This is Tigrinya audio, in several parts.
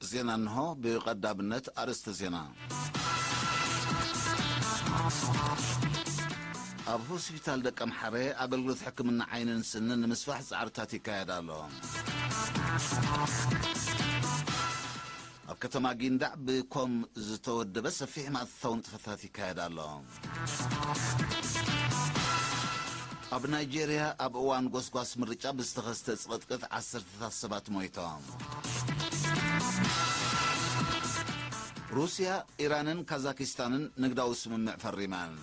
ዜና እንሆ። ብቐዳምነት ኣርእስተ ዜና። ኣብ ሆስፒታል ደቀምሓረ ኣገልግሎት ሕክምና ዓይንን ስንን ንምስፋሕ ጻዕርታት ይካየድ ኣሎ። ኣብ ከተማ ጊንዳዕ ብኮም ዝተወደበ ሰፊሕ ማእተታዊ ንጥፈታት ይካየድ ኣሎ። ኣብ ናይጄርያ ኣብ እዋን ጎስጓስ ምርጫ ብዝተኸስተ ጽቕጥቅጥ ዓሰርተታት ሰባት ሞይቶም። ሩስያ፣ ኢራንን ካዛኪስታንን ንግዳዊ ስምምዕ ፈሪመን።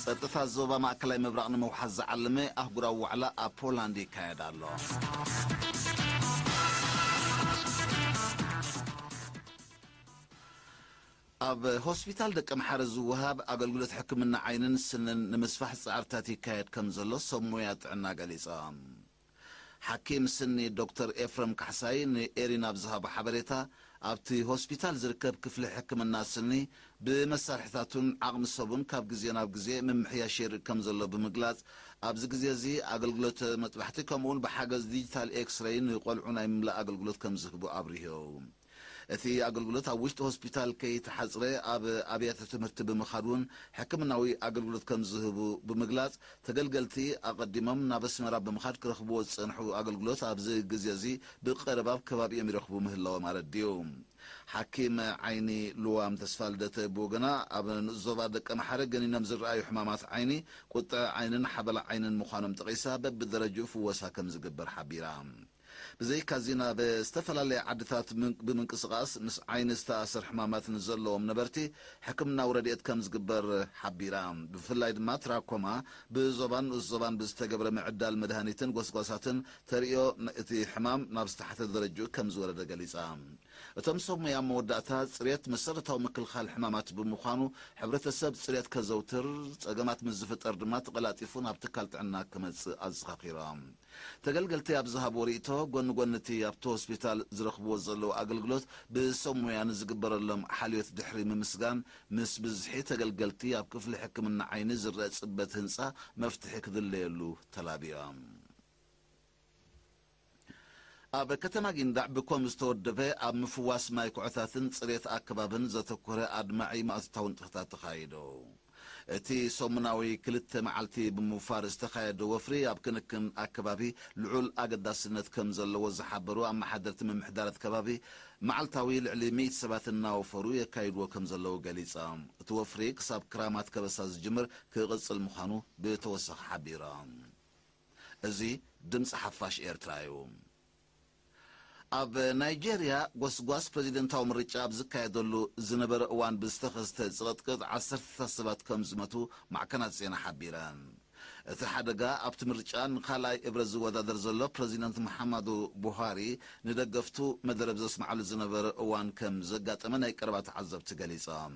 ጸጥታ ዞባ ማእከላይ ምብራቕ ንምውሓስ ዝዓለመ ኣህጉራዊ ዋዕላ ኣብ ፖላንድ ይካየድ ኣሎ። ኣብ ሆስፒታል ደቀምሓረ ዝወሃብ ኣገልግሎት ሕክምና ዓይንን ስንን ንምስፋሕ ጻዕርታት ይካየድ ከም ዘሎ ሰብ ሞያ ጥዕና ገሊጾም። ሓኪም ስኒ ዶክተር ኤፍረም ካሕሳይ ንኤሪና ኣብ ዝሃቦ ሓበሬታ፣ ኣብቲ ሆስፒታል ዝርከብ ክፍሊ ሕክምና ስኒ ብመሳርሕታቱን ዓቕሚ ሰቡን ካብ ግዜ ናብ ግዜ ምምሕያሽ የርኢ ከም ዘሎ ብምግላጽ፣ ኣብዚ ግዜ እዚ ኣገልግሎት መጥባሕቲ ከምኡውን ብሓገዝ ዲጂታል ኤክስሬይ ንቆልዑ ናይ ምምላእ ኣገልግሎት ከም ዝህቡ ኣብሪሁ። እቲ ኣገልግሎት ኣብ ውሽጢ ሆስፒታል ከይተሓጽረ ኣብ ኣብያተ ትምህርቲ ብምኻድ እውን ሕክምናዊ ኣገልግሎት ከም ዝህቡ ብምግላጽ፣ ተገልገልቲ ኣቐዲሞም ናብ ኣስመራ ብምኻድ ክረኽብዎ ዝጸንሑ ኣገልግሎት ኣብዚ ግዜ እዚ ብቐረባ ኣብ ከባቢኦም ይረኽቡ ምህላዎም ኣረዲኡ። ሓኪም ዓይኒ ልዋም ተስፋልደተ ብወገና፣ ኣብ ንኡስ ዞባ ደቀምሓረ ገኒኖም ዝረኣዩ ሕማማት ዓይኒ፣ ቁጥዐ ዓይንን ሓበላ ዓይንን ምዃኖም ጠቒሳ፣ በብደረጅኡ ፍወሳ ከም ዝግበር ሓቢራ። ብዘይካዚ ናብ ዝተፈላለያ ዓድታት ምን-፣ ብምንቅስቓስ ምስ ዓይኒ ዝተኣሰር ሕማማት ንዘለዎም ነበርቲ ሕክምናዊ ረድኤት ከም ዝግበር ሓቢራ። ብፍላይ ድማ ትራኮማ ብዞባን ንኡስ ዞባን ብዝተገብረ ምዕዳል መድሃኒትን ጎስጓሳትን ተርእዮ ን-፣ እቲ ሕማም ናብ ዝተሓተ ደረጅኡ ከም ዝወረደ ገሊጻ። እቶም ሰብ ሞያ ኣብ መወዳእታ፣ ጽሬት መሰረታዊ ምክልኻል ሕማማት ብምዃኑ፣ ሕብረተሰብ ጽሬት ከዘውትር፣ ጸገማት ምስ ዝፍጠር ድማ ተቐላጢፉ ናብ ትካል ጥዕና ክመጽእ ኣዘኻኺሮም። ተገልገልቲ ኣብ ዝሃብዎ ርእይቶ፣ ጎኒ ጎኒ እቲ ኣብቲ ሆስፒታል ዝረኽብዎ ዘለዉ ኣገልግሎት፣ ብሰብ ሞያ ንዝግበረሎም ሓልዮት ድሕሪ ምምስጋን፣ ምስ ብዝሒ ተገልገልቲ ኣብ ክፍሊ ሕክምና ዓይኒ ዝረአ ጽበት ህንጻ መፍትሒ ክድለየሉ ተላቢዮም። ኣብ ከተማ ጊንዳዕ ብኮም ዝተወደበ ኣብ ምፍዋስ ማይ ኩዕታትን ጽሬት ኣከባብን ዘተኮረ ኣድማዒ ማእቶታዊ ንጥፈታት ተኻይዱ። እቲ ሰሙናዊ ክልተ መዓልቲ ብምውፋር ዝተኻየደ ወፍሪ ኣብ ክንክን ኣከባቢ ልዑል ኣገዳስነት ከም ዘለዎ ዝሓበሩ ኣመሓደርቲ ምምሕዳራት ከባቢ፣ መዓልታዊ ልዕሊ ሚእቲ ሰባት እናወፈሩ የካይድዎ ከም ዘለዉ ገሊጾም። እቲ ወፍሪ ክሳብ ክራማት ከበሳ ዝጅምር ክቕጽል ምዃኑ ብተወሳኺ ሓቢሮም። እዚ ድምፂ ሓፋሽ ኤርትራ እዩ። ኣብ ናይጄርያ ጎስጓስ ፕሬዚደንታዊ ምርጫ ኣብ ዝካየደሉ ዝነበረ እዋን ብዝተኸስተ ጽቕጥቅጥ ዓሰርተታት ሰባት ከም ዝመቱ ማዕከናት ዜና ሓቢረን። እቲ ሓደጋ ኣብቲ ምርጫ ንኻልኣይ እብረ ዝወዳደር ዘሎ ፕሬዚደንት መሓማዱ ቡሃሪ ንደገፍቱ መደረብ ዘስምዓሉ ዝነበረ እዋን ከም ዘጋጠመ ናይ ቀረባ ተዓዘብቲ ገሊጾም።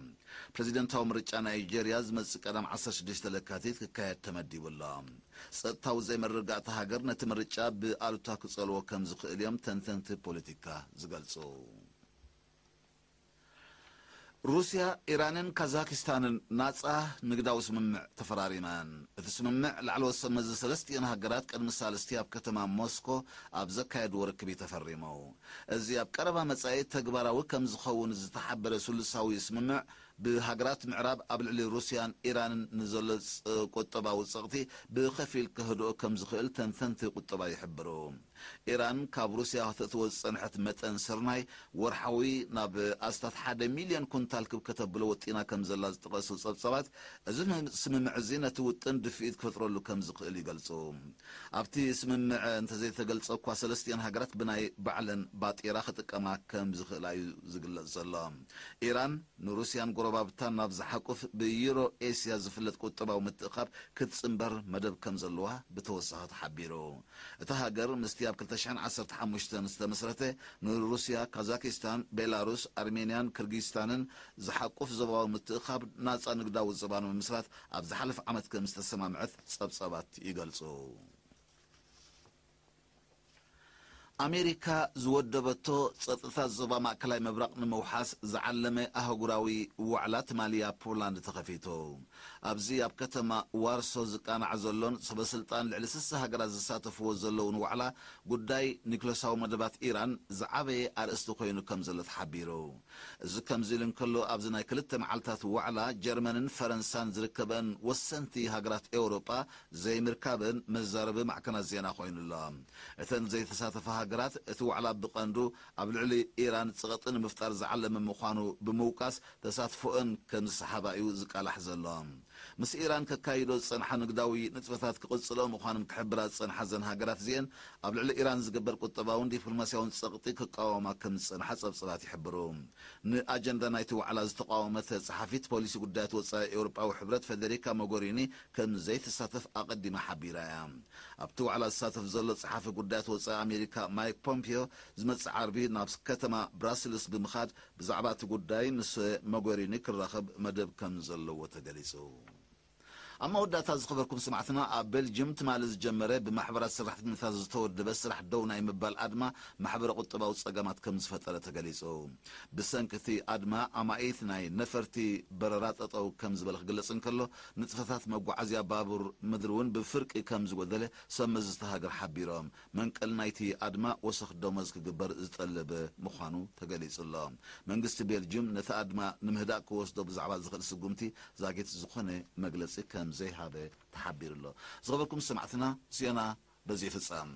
ፕሬዚደንታዊ ምርጫ ናይጄርያ ዝመጽእ ቀዳም ዓሰርተ ሽዱሽተ ለካቲት ክካየድ ተመዲቡ ኣሎ። ጸጥታዊ ዘይምርግጋእ እታ ሃገር ነቲ ምርጫ ብኣሉታ ክጸልዎ ከም ዝኽእል እዮም ተንተንቲ ፖለቲካ ዝገልጹ። ሩስያ፣ ኢራንን ካዛኪስታንን ናጻ ንግዳዊ ስምምዕ ተፈራሪመን። እቲ ስምምዕ ላዕለዎት ሰብ መዚ ሰለስቲአን ሃገራት ቅድሚ ሳልስቲ ኣብ ከተማ ሞስኮ ኣብ ዘካየድዎ ርክብ እዩ ተፈሪሙ። እዚ ኣብ ቀረባ መጻኢ ተግባራዊ ከም ዝኸውን ዝተሓበረ ስሉሳዊ ስምምዕ፣ ብሃገራት ምዕራብ ኣብ ልዕሊ ሩስያን ኢራንን ንዘሎ ጸ-፣ ቁጠባዊ ጸቕጢ ብኸፊል ከህድኦ ከም ዝኽእል ተንተንቲ ቁጠባ ይሕብሩ። ኢራን ካብ ሩስያ ከተእትዎ ዝጸንሐት መጠን ስርናይ ወርሓዊ ናብ ኣስታት ሓደ ሚልዮን ኩንታል ክብ ከተብሎ ወጢና ከም ዘላ ዝጠቐሱ ጸብጻባት፣ እዚ ስምምዕ እዚ ነቲ ውጥን ድፍኢት ክፈጥረሉ ከም ዝኽእል ይገልጹ። ኣብቲ ስምምዕ እንተዘይተገልጸ እኳ፣ ሰለስቲአን ሃገራት ብናይ ባዕለን ባጤራ ክጥቀማ ከም ዝኽእላ እዩ ዝግለጽ ዘሎ። ኢራን ንሩስያን ጎረባብታን ናብ ዝሓቁፍ ብዩሮ ኤስያ ዝፍለጥ ቁጠባዊ ምትእኻብ ክትጽንበር መደብ ከም ዘለዋ ብተወሳኺ ተሓቢሩ። እታ ሃገር ምስቲ ኣብ ክልተ ሽሕን ዓሰርተ ሓሙሽተን ዝተመስረተ ንሩስያ፣ ካዛኪስታን፣ ቤላሩስ፣ ኣርሜንያን ክርጊስታንን ዝሓቁፍ ዞባዊ ምትእኻብ ናጻ ንግዳዊ ዞባ ንምምስራት ኣብ ዝሓለፈ ዓመት ከም ዝተሰማምዐት ጸብጻባት ይገልጹ። ኣሜሪካ ዝወደበቶ ጸጥታ ዞባ ማእከላይ ምብራቕ ንምውሓስ ዝዓለመ ኣህጉራዊ ዋዕላ ትማሊ ኣብ ፖላንድ ተኸፊቱ። ኣብዚ ኣብ ከተማ ዋርሶ ዝቃናዕ ዘሎን ሰበ ስልጣን ልዕሊ ስሳ ሃገራት ዝሳተፍዎ ዘለውን ዋዕላ፣ ጉዳይ ኒክለሳዊ መደባት ኢራን ዝዓበየ ኣርእስቲ ኮይኑ ከም ዘሎ ተሓቢሩ። እዚ ከምዚ ኢሉ እንከሎ፣ ኣብዚ ናይ ክልተ መዓልታት ዋዕላ ጀርመንን ፈረንሳን ዝርከበን ወሰንቲ ሃገራት ኤውሮጳ ዘይምርካበን መዛረቢ ማዕከናት ዜና ኮይኑ ኣሎ። እተን ዘይተሳተፋ ሃገራት እቲ ዋዕላ ብቐንዱ ኣብ ልዕሊ ኢራን ጸቕጢ ንምፍጣር ዝዓለመ ምዃኑ ብምውቃስ፣ ተሳትፎአን ከም ዝሰሓባ እዩ ዝቃላሕ ዘሎ። ምስ ኢራን ከካይዶ ዝጸንሓ ንግዳዊ ንጥፈታት ክቕጽሎ ምዃነን ክሕብራ ዝጸንሓ እዘን ሃገራት እዚአን፣ ኣብ ልዕሊ ኢራን ዝግበር ቁጠባውን ዲፕሎማስያውን ጸቕጢ ክቃወማ ከም ዝጸንሓ ጸብጸባት ይሕብሩ። ንኣጀንዳ ናይቲ ዋዕላ ዝተቃወመት ጸሓፊት ፖሊሲ ጉዳያት ወጻኢ ኤውሮጳዊ ሕብረት ፈደሪካ ሞጎሪኒ ከም ዘይትሳተፍ ኣቐዲማ ሓቢራ እያ። ኣብቲ ዋዕላ ዝሳተፍ ዘሎ ጸሓፊ ጉዳያት ወጻኢ ኣሜሪካ ማይክ ፖምፒዮ ዝመጽእ ዓርቢ ናብ ከተማ ብራስልስ ብምኻድ ብዛዕባ እቲ ጉዳይ ምስ ሞጎሪኒ ክራኸብ መደብ ከም ዘለዎ ተገሊጹ። ኣብ መወዳእታ ዝኸበርኩም ሰማዕትና፣ ኣብ ቤልጅም ትማሊ ዝጀመረ ብማሕበራት ሰራሕተኛታት ዝተወደበ ስራሕ ደው ናይ ምባል ኣድማ ማሕበረ ቁጠባዊ ጸገማት ከም ዝፈጠረ ተገሊጹ። ብሰንኪ እቲ ኣድማ ኣማኢት ናይ ነፈርቲ በረራ ጠጠው ከም ዝበለ ክግለጽ እንከሎ፣ ንጥፈታት መጓዓዝያ ባቡር ምድሪ እውን ብፍርቂ ከም ዝጎደለ ሰብ መዚ እታ ሃገር ሓቢሮም። መንቀሊ ናይቲ ኣድማ ወሰኽ ደሞዝ ክግበር ዝጠልብ ምዃኑ ተገሊጹ ኣሎ። መንግስቲ ቤልጅም ነቲ ኣድማ ንምህዳእ ክወስዶ ብዛዕባ ዝኽእል ስጉምቲ ዛጊት ዝኾነ መግለጺ ከም ዘይሃበ ተሓቢሩ ኣሎ። ዝኸበርኩም ሰማዕትና፣ ዜና በዚ ይፍጸም።